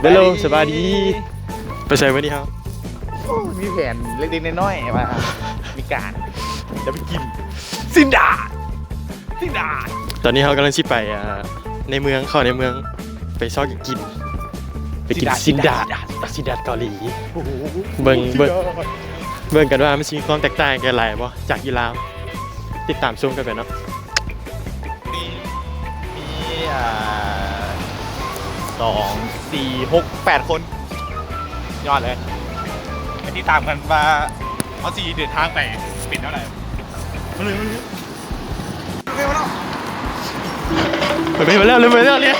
ເດໂລ ສະບາຍດີ ສະບາຍດີ ໄປໃສມື້ນີ້ເຮົາ? ໂອ້ ມີແຜນເລັກໆນ້ອຍໆ ວ່າມີການ ຈະໄປກິນຊິນດາດ ຊິນດາດ. ຕອນນີ້ເຮົາກຳລັງຊິໄປ ອ່າ ໃນເມືອງ ເຂົ້າໃນເມືອງ ໄປຊອກຫຍັງກິນ ໄປກິນຊິນດາດ ຊິນດາດ ຊິນດາດເກົາຫຼີ. ໂອ້ໂຫ ເບິ່ງ ຊິນດາດ ເບິ່ງ ເບິ່ງກັນວ່າມັນຊິມີຄວາມແຕກຕ່າງກັນຫຼາຍບໍ່ ຈາກຢູ່ລາວ. ຕິດຕາມຊົມກັນໄປເນາະ. ມີ ອ່າ ສອງ ສີ່ ຫົກ ແປດຄົນ ຍອດເລີຍ. ໄປຕິດຕາມກັນວ່າເຮົາຊິເດີນທາງໄປເປັນແນວໃດ. ມາເລີຍ ມາເລີຍ ໄປ ໄປແລ້ວ ໄປແລ້ວ ເລີຍ.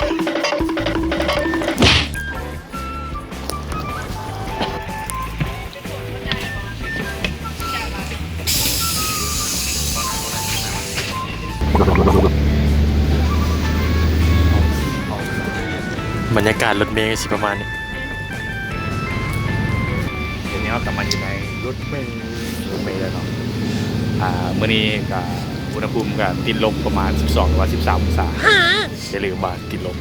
ບັນຍາກາດລົດເມກະຊິປະມານນີ້. ດຽວນີ້ເຮົາກະມາຢູ່ໃນລົດເມ ລົດເມແລ້ວເນາະ. ອ່າ ມື້ນີ້ກະອຸນຫະພູມກະຕິດລົບປະມານສິບສອງ ຫຼືວ່າສິບສາມອົງສາ. ຢ່າລືມວ່າຕິດລົບ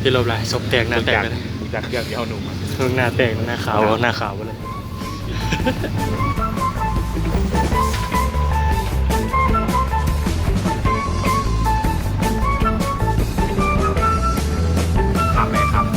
ຕິດລົບຫຼາຍ ສົບແຕກ ໜ້າແຕກເລີຍ. ຈາກເຄື່ອງທີ່ເຮົານຸ່ງມາ ເບິ່ງໜ້າແຕກ ໜ້າຂາວ ໜ້າຂາວເລີຍ. ຂ້າມໄປ ຂ້າມ.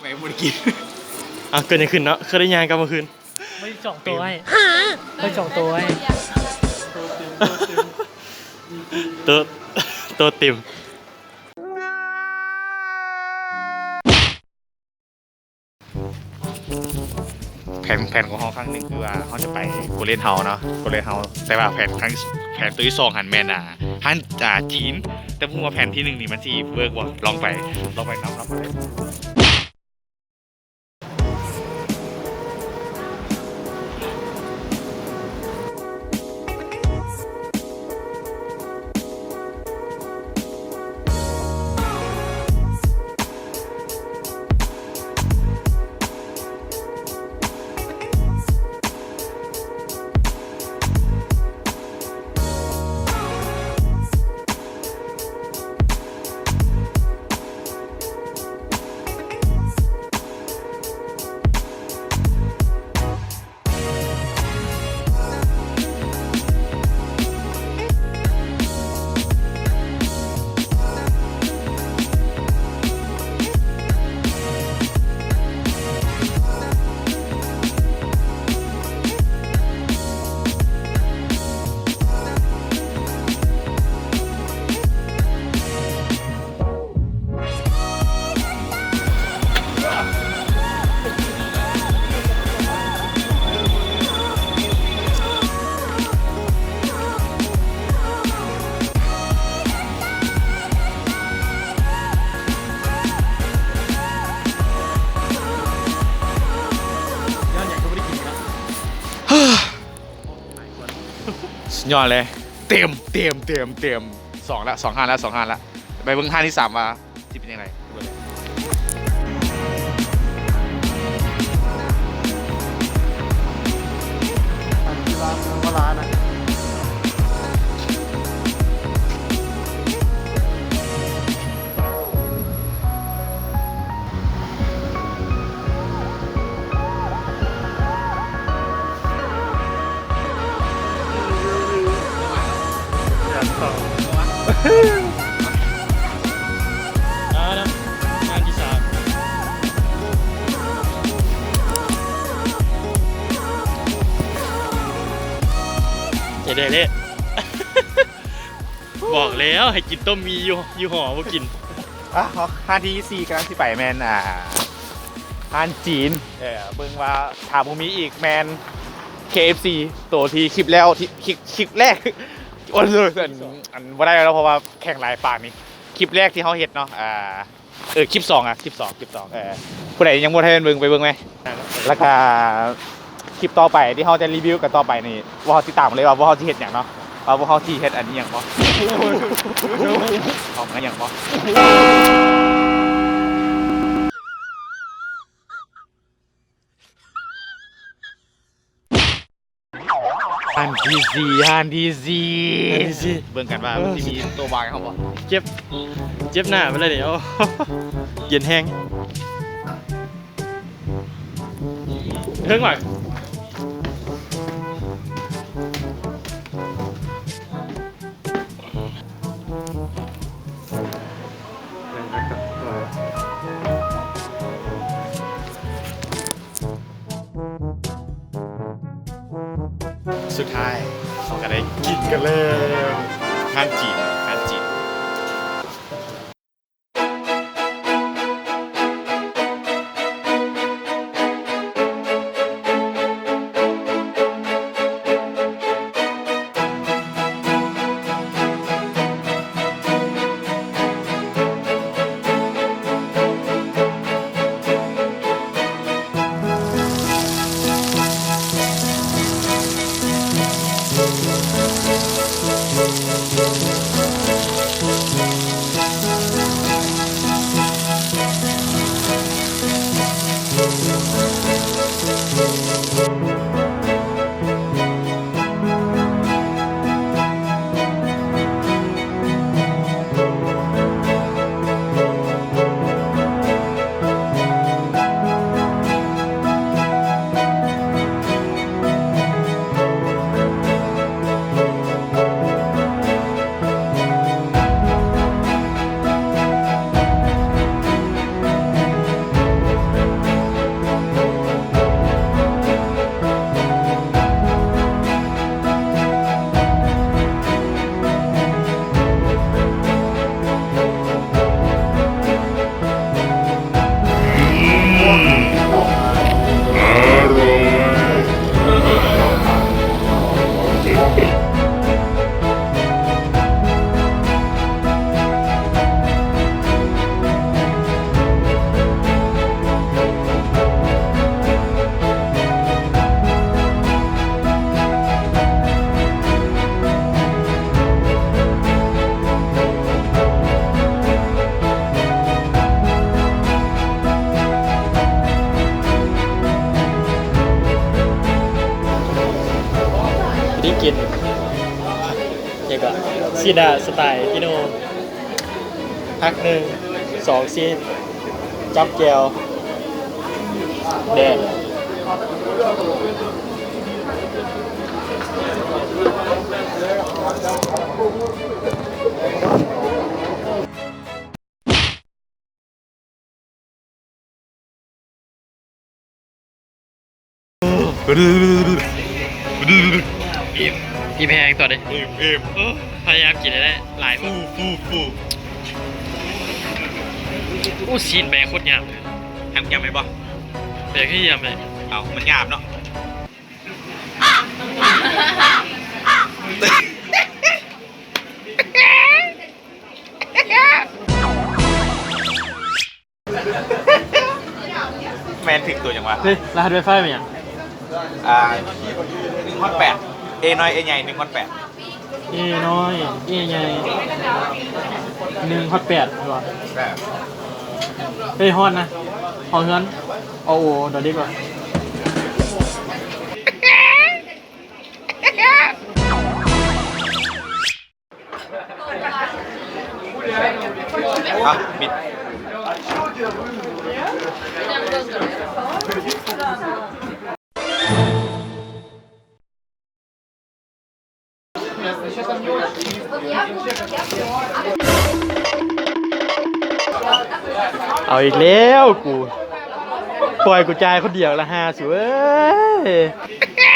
ໄປບໍ່ໄດ້ກິນ. ເອົາ ເກີດຫຍັງຂຶ້ນເນາະ ຄືໄດ້ຍ່າງກັບມາຄືນ. ໄປສອງໂຕໄອ້ ໄປສອງໂຕໄອ້ ໂຕ ໂຕເຕັມ. ແຜນ ແຜນຂອງເຮົາຄັ້ງໜຶ່ງຄືວ່າເຮົາຈະໄປໂກລເດນເຮົາເນາະ ໂກລເດນເຮົາ ແຕ່ວ່າແຜນຄັ້ງ ແຜນໂຕທີສອງຫັ້ນແມ່ນ ອ່າ ຮ້ານ ອ່າ ຈີນ ແຕ່ບໍ່ຮູ້ວ່າແຜນທີໜຶ່ງນີ້ມັນຊິເວີກບໍ່ ລອງໄປ ລອງໄປນຳ ນຳ. ສຸດຍອດເລີຍ ເຕັມ ເຕັມ ເຕັມ ເຕັມ. ສອງລະ ສອງຮ້ານລະ ສອງຮ້ານລະ ໄປເບິ່ງຮ້ານທີສາມວ່າຊິເປັນຈັ່ງໃດ. ເຮັດໄດ້ເດ້. ບອກແລ້ວໃຫ້ກິນຕົ້ມໝີ່ຢູ່ ຢູ່ຫໍບໍ່ກິນ. ອ່ະ ຮ້ານທີສີ່ກຳລັງຊິໄປແມ່ນ ອ່າ ຮ້ານຈີນ. ເອີ ເບິ່ງວ່າຖ້າບໍ່ມີອີກແມ່ນ ເຄເອັຟຊີ ໂຕທີ່ຄລິບແລ້ວ ທີ່ຄລິບ ຄລິບແລກ ໂອ້ຍ ອັນ ອັນບໍ່ໄດ້ແລ້ວ ເພາະວ່າແຂງຫຼາຍປານນີ້. ຄລິບແລກທີ່ເຮົາເຮັດເນາະ ອ່າ ເອີ ຄລິບສອງອະ ຄລິບສອງ ຄລິບສອງ ເອີ ຜູ້ໃດຍັງບໍ່ທັນເບິ່ງ ໄປເບິ່ງແມ. ແລ້ວກະຄລິບຕໍ່ໄປທີ່ເຮົາຈະຣີວິວກັນຕໍ່ໄປນີ້ ພວກເຮົາຕິດຕາມເລີຍວ່າພວກເຮົາຊິເຮັດຫຍັງເນາະ ວ່າພວກເຮົາຊິເຮັດອັນອີ່ຫຍັງບໍ່ ອອກມາຫຍັງບໍ່. ຮ້ານທີສີ່ ຮ້ານທີສີ່ ຮ້ານທີສີ່ ເບິ່ງກັນວ່າມັນຊິມີໂຕບາງໃຫ້ເຮົາບໍ່. ເຈັບ ເຈັບໜ້າໄປເລີຍນີ້ ໂອ້ ເຢັນແຮງ ເທິງຫວາ. ສຸດທ້າຍເຮົາກະໄດ້ກິນກັນແລ້ວ ຮ້ານຈີນ ຮ້ານຈີນ. ໄດ້ກິນ ຫຍັງກະ ຊີນດາສະໄຕລ໌ພີ່ໂນ ພັກໜຶ່ງ ສອງ ຊີ້ນ ຈັບແຈ່ວ ແດ່. ອີ່ມ ອີ່ມແຮງຕອນນີ້ ອີ່ມ ອີ່ມ ໂອ້ ພະຍາຍາມກິນໃຫ້ໄດ້ຫຼາຍ ຟູ ຟູ ຟູ. ໂອ້ ຊີ້ນແບກໂຄດຍາບເລີຍ ແຮງຍາບແມ່ນບໍ່? ແບກຄືຍາບແມ່ນ ເອົ້າ ມັນຍາບເນາະ. ແມ່ນຖືກໂຕຫຍັງວະ? ເຮີ້ຍ ລະຫັດໄວຟາຍແມ່ນຫຍັງ? ອ່າ ໜຶ່ງຮອດແປດ ເອນ້ອຍ ເອໃຫຍ່ ໜຶ່ງຮອດແປດ ເອນ້ອຍ ເອໃຫຍ່ ໜຶ່ງຮອດແປດ ແມ່ນບໍ່? ແປດ ເຮີ້ຍ ຮອດນະ ຮອດເຮືອນ ອ ໂອ ດອເດັກ ວະ. ອ່ະ ປິດ. ເອົາອີກແລ້ວກູ ປ່ອຍກູຈ່າຍຄົນດຽວລະ ຫາສູເອີຍ.